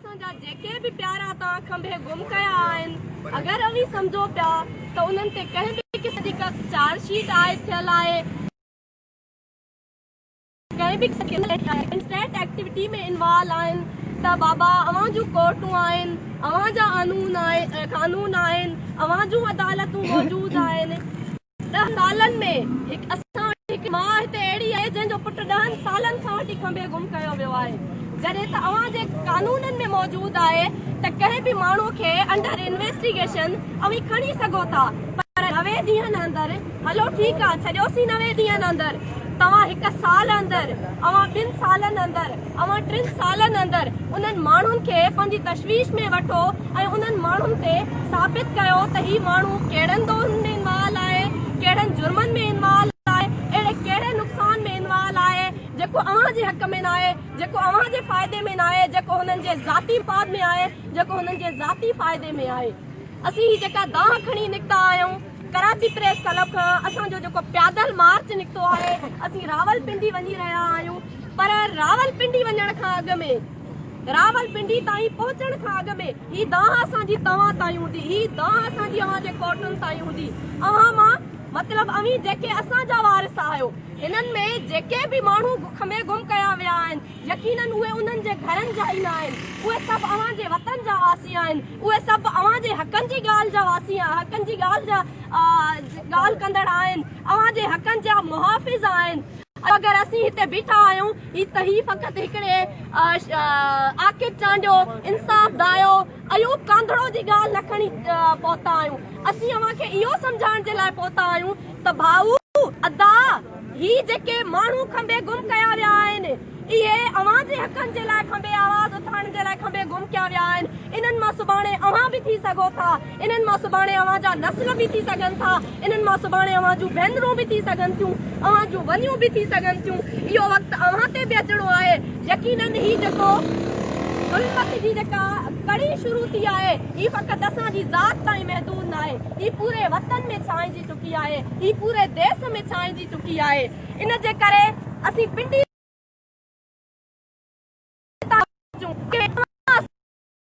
اسان جا جيڪي به پيارا توهان کنڀي گم ڪيا آهن، اگر اوهين سمجهو پيا ته انهن تي ڪنهن به قسم جي ڪا چارج شيٽ عائد ٿيل آهي، ڪنهن به قسم جي اسٽيٽ ايڪٽيوٽي ۾ انوالو آهن ته بابا اوهان جون ڪورٽون آهن، اوهان جا قانون آهن، اوهان جون عدالتون موجود آهن. ڏهن سالن ۾ هڪ اسان وٽ هڪ ماء هتي اهڙي آهي جنهن جو پٽ ڏهن سالن کان وٺي کنڀي گم ڪيو ويو آهي جڏهن ته اوهان جي قانونن ۾ موجود آهي ته ڪنهن به ماڻهو کي انڊر انويسٽيگيشن اوهين کڻي سگهو ٿا پر 90 ڏينهن اندر هلو ٺيڪ آ ڇڏيوسين 90 ڏينهن اندر توهان هڪ سال اندر اوهان ٻن سالن اندر اوهان ٽن سالن اندر انهن ماڻهن کي پنهنجي تشويش ۾ وٺو ۽ انهن ماڻهن تي ثابت ڪيو ته هي ماڻهو ڪهڙن ڏوهن ۾ انوالو آهي، ڪهڙن جرمن ۾ انوالو آهي، اهڙي ڪهڙي نقصان ۾ انوالو آهي جيڪو اوهان جي حق ۾ ناهي، جيڪو اوهان جي فائدي ۾ ناهي، جيڪو هنن جي ذاتي مفاد ۾ آهي، جيڪو هنن جي ذاتي فائدي ۾ آهي. اسين هي جيڪا دانهن کڻي نڪتا آهيون ڪراچي پريس ڪلب کان اسان جو جيڪو پيادل مارچ نڪتو آهي اسين راولپنڊي وڃي رهيا آهيون پر راولپنڊي وڃڻ کان اڳ ۾، راولپنڊي تائين پهچڻ کان اڳ ۾ هي دانهن اسان جي توهان تائين هوندي، هي دانهن اسان جي اوهان جي ڪورٽن تائين هوندي. اوهان مان مطلب اوهين جيڪي اسان جا وارث آهيو، هنن ۾ جيڪي به ماڻهو کنڀي گم ڪيا ويا آهن، يقينن اهي انهن جي گهرن جا ئي نه آهن، اهي سڀ اوهان جي وطن جا واسي آهن، اهي سڀ اوهان جي حقن جي ڳالهه جا واسي حقن جي ڳالهه جا ڳالهه ڪندڙ آهن، اوهان جي حقن جا محافظ آهن. اگر اسين هتي بيٺا آهيون هي ته هي فقط هڪڙي عاقب چانڊيو، انصاف دايو، ايوب ڪانڌڙو جي ڳالهه نه کڻي پهتا آهيون. اسين اوهان کي اهو سمجهائڻ جي لاء پهتا آهيون ته ڀائو، ادا، هي جيڪي ماڻهو کنڀي گم ڪيا ويا آهن، اهي اوهان جي حقن جي لاء کنڀي آواز اٿارڻ جي لاء کنڀي گم ڪيا ويا آهن. انهن مان سڀاڻي اوهان به ٿي سگهو ٿا. انهن مان سڀاڻي اوهان جا نسل به ٿي سگهن ٿا. انهن مان سڀاڻي اوهان جون ڀينرون به ٿي سگهن ٿيون. اوهان جون ونيون به ٿي سگهن ٿيون. اهو وقت اوهان تي به اچڻو آهي. يقينن هي جيڪو ظلمت جي جيڪا ڪڙي شروع ٿي آهي، هي فقط اسان جي ذات تائين محدود ناهي. هي پوري وطن ۾ ڇانئجي چڪي آهي. هي پوري ديس ۾ ڇانئجي چڪي آهي. ان جي ڪري اسين پنڊي تان اچون ڪي توهان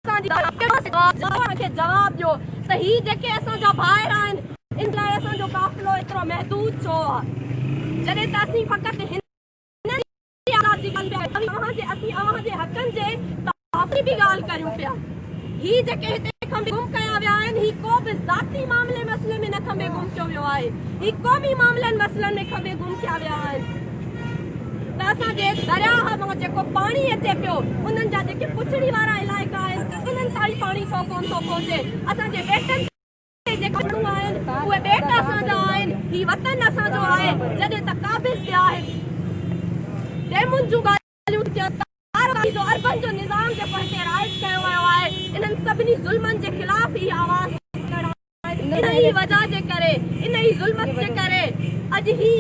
اسان جي اسان کي جواب ڏيو ته هي جيڪي اسان جا ڀائر آهن ان لاء اسان جو قافلو ايترو محدود ڇو آهي جڏهن ته اسين فقط هنن جي آزادي جي ڳالهه پيا ڪريون اسين اوهان جي حقن جي تحفظ جي به ڳالهه ڪريون پيا. هي جيڪي هتي کنڀي گم ڪيا ويا آهن، هي ڪو به ذاتي معاملي مسئلي ۾ نه کنڀي گم ڪيو ويو آهي، هي قومي معاملن مسئلن ۾ کنڀي گم ڪيا ويا آهن ته اسان جي درياهه مان جيڪو پاڻي اچي پيو انهن جا جيڪي پڇڙي وارا علائقا آهن انهن تائين پاڻي ڇو ڪونه ٿو پهچي، اسان جي ٻيٽن تي جيڪي ماڻهو آهن اهي ٻيٽ اسان جا آهن، هي وطن اسان جو آهي، جڏهن ته قابض پيا آهن ڊيمن جون ڳالهيون ٿين ته. ڪارروائي جو اربن جو نظام جيڪو هتي رائج ڪيو ويو آهي انهن سڀني ظلمن جي خلاف هي آواز اٿندڙ آهن انهي ئي وجه جي ڪري انهي ئي ظلمت جي ڪري اڄ هي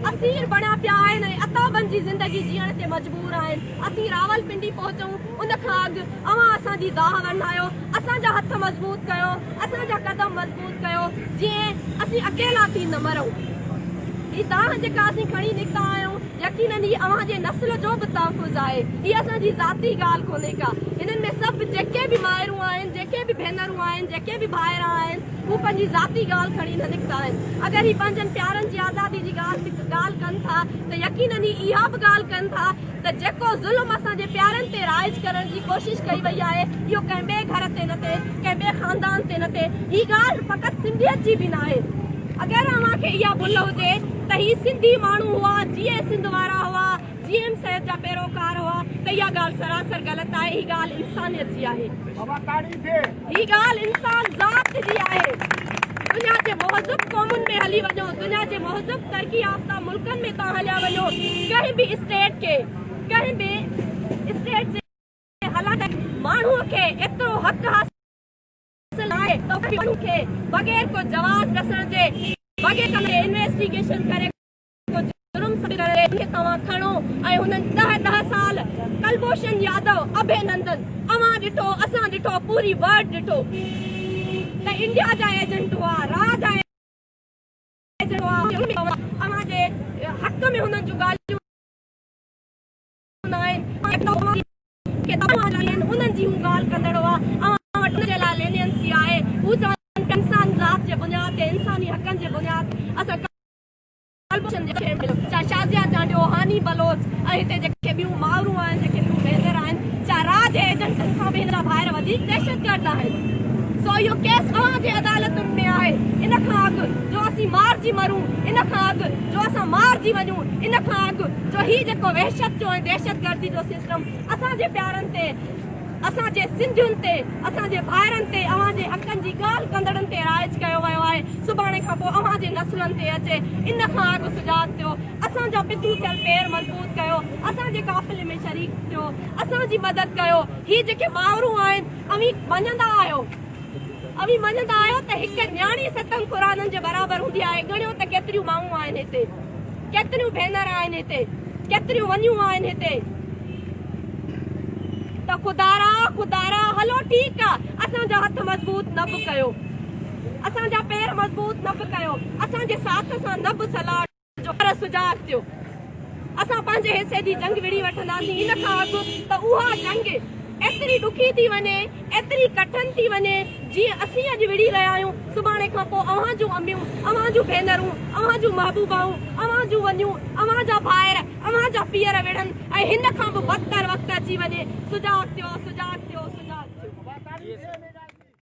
اسير بڻيا پيا آهن ۽ عتابن جي زندگي جيئڻ تي مجبور آهن اسين راولپنڊي پهچون ان کان اڳ اوهان اسان جي دانهن ورنايو اسان جا هٿ مضبوط ڪيو اسان جا قدم مضبوط ڪيو جيئن اسين اڪيلا ٿي نه مرون هي دانهن جيڪا اسين کڻي نڪتا آهيون يقينن هي اوهان جي نسل جو به تحفظ آهي. هي اسان جي ذاتي ڳالهه ڪونهي ڪا. هنن ۾ سڀ جيڪي به مائرون آهن، جيڪي به ڀينرون آهن، جيڪي به ڀائر آهن، هو پنهنجي ذاتي ڳالهه کڻي نه نڪتا آهن. اگر هي پنهنجن پيارن جي آزادي جي ڳالهه ڪن ٿا ته يقينن هي اها به ڳالهه ڪن ٿا ته جيڪو ظلم اسان جي پيارن تي رائج ڪرڻ جي ڪوشش ڪئي وئي آهي، اهو ڪنهن ٻئي گهر تي نه ٿئي، ڪنهن ٻئي خاندان تي نه ٿئي. هي ڳالهه فقط سنڌيت جي به ناهي. اگر اوهان کي اها ڀل هجي ته هي سنڌي ماڻهو هئا، جيئي سنڌ وارا هئا، جي ايم سيد جا پيروڪار هئا ته اها ڳالهه سراسر غلط آهي، هي ڳالهه انسانيت جي آهي. هي ڳالهه انسان ذات جي آهي. دنيا جي مهذب قومن ۾ هلي وڃو، دنيا جي مهذب ترقي يافته ملڪن ۾ توهان هليا وڃو، ڪنهن به اسٽيٽ کي، ڪنهن به اسٽيٽ جي هلندڙ ماڻهوء کي ايترو حق حاصل آهي ته ان ماڻهو کي بغير ڪو جواز ڏسڻ جي، بغير ڪنهن انويسٽيگيشن ڪري ڪو جرم ثابت ڪري ان کي توهان کڻو ۽ هنن ڏهه ڏهه سال ڪلڀوشن يادو اڀي نندن اوهان ڏٺو اسان ڏٺو پوري ورلڊ ڏٺو ته انڊيا جا ايجنٽ هئا را جا ايجنٽ هئا اوهان جي حق ۾ هنن جون ڳالهيون نه آهن. آهن انهن جي هو ڳالهه ڪندڙ هئا، اوهان وٽ ان جي لاء لينينسي آهي، هو چون پيا انسان ذات جي بنياد تي انساني حقن جي بنياد تي اسان ڪلڀوشن جي کي مليو، چا شازيا چانڊيو، هاني بلوچ ۽ هتي جيڪي ٻيون مائرون آهن جيڪي ٻيون ڀينر آهن، چا را جي ايجنٽن کان به هن جا ڀائر وڌيڪ دهشتگرد آهن. سو اهو ڪيس اوهان جي عدالتن ۾ آهي، ان کان اڳ جو اسين مارجي مرون، ان کان اڳ جو اسان مارجي وڃون، ان کان اڳ جو هي جيڪو وحشت جو ۽ دهشتگردي جو سسٽم اسان جي پيارن تي، اسان جي سنڌين تي، اسان جي ڀائرن تي، اوهان جي حقن جي ڳالهه ڪندڙن تي رائج ڪيو ويو آهي، سڀاڻي کان پوء اوهان جي نسلن تي اچي، ان کان اڳ سجاڳ ٿيو، اسان جا پتيون ٿيل پير مضبوط ڪيو، اسان جي قافلي ۾ شريڪ ٿيو، اسان جي مدد ڪيو، هي جيڪي مائرون آهن، اوهين مڃندا آهيو، اوهين مڃندا آهيو ته هڪ نياڻي ستن قرآنن جي برابر هوندي آهي، ڳڻيو ته ڪيتريون مائون آهن هتي، ڪيتريون ڀينر آهن هتي، ڪيتريون ونيون آهن هتي. ته خدارا خدارا هلو ٺيڪ آ اسان جا هٿ مضبوط نه به ڪيو اسان جا پير مضبوط نه به ڪيو اسان جي ساٿ سان نه به صلاح جو پر سجاڳ ٿيو اسان پنهنجي حصي جي جنگ وڙهي وٺنداسين ان کان اڳ ته اها جنگ ايتري ڏکي ٿي وڃي ايتري ڪٺن ٿي وڃي جيئن اسين اڄ وڙهي رهيا آهيون، سڀاڻي کان پوء اوهان جون اميون، اوهان جون ڀينرون، اوهان جون محبوبائون، اوهان جون ونيون، اوهان جا ڀائر، اوهان جا پيئر وڙهن ۽ هن کان به بدتر وقت اچي وڃي. سجاڳ ٿيو، سجاڳ ٿيو، سجاڳ ٿيو.